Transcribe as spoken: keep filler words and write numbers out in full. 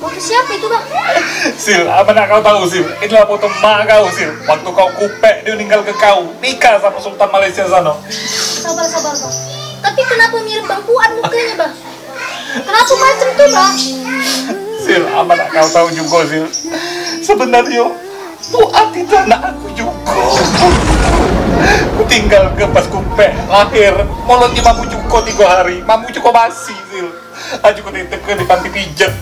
Foto siapa itu, Bang? Sil, apa nak kau tahu, Sil? Inilah foto emak kau, Sil. Waktu kau kupek, dia ninggal ke kau. Nikah sama Sultan Malaysia sana. Sabar, sabar, Bang. Tapi kenapa mirip Bang Fuad mukanya, Bang? Kenapa macam tu, Bang? Sil, apa nak kau tahu juga, Sil? Sebenarnya, Fuad itu anak aku juga. Ku tinggal ke pas kupek lahir. Mulutnya mambu cuko tiga hari. Mambu cuko basi, Sil. Aku ku titip ke di panti pijat.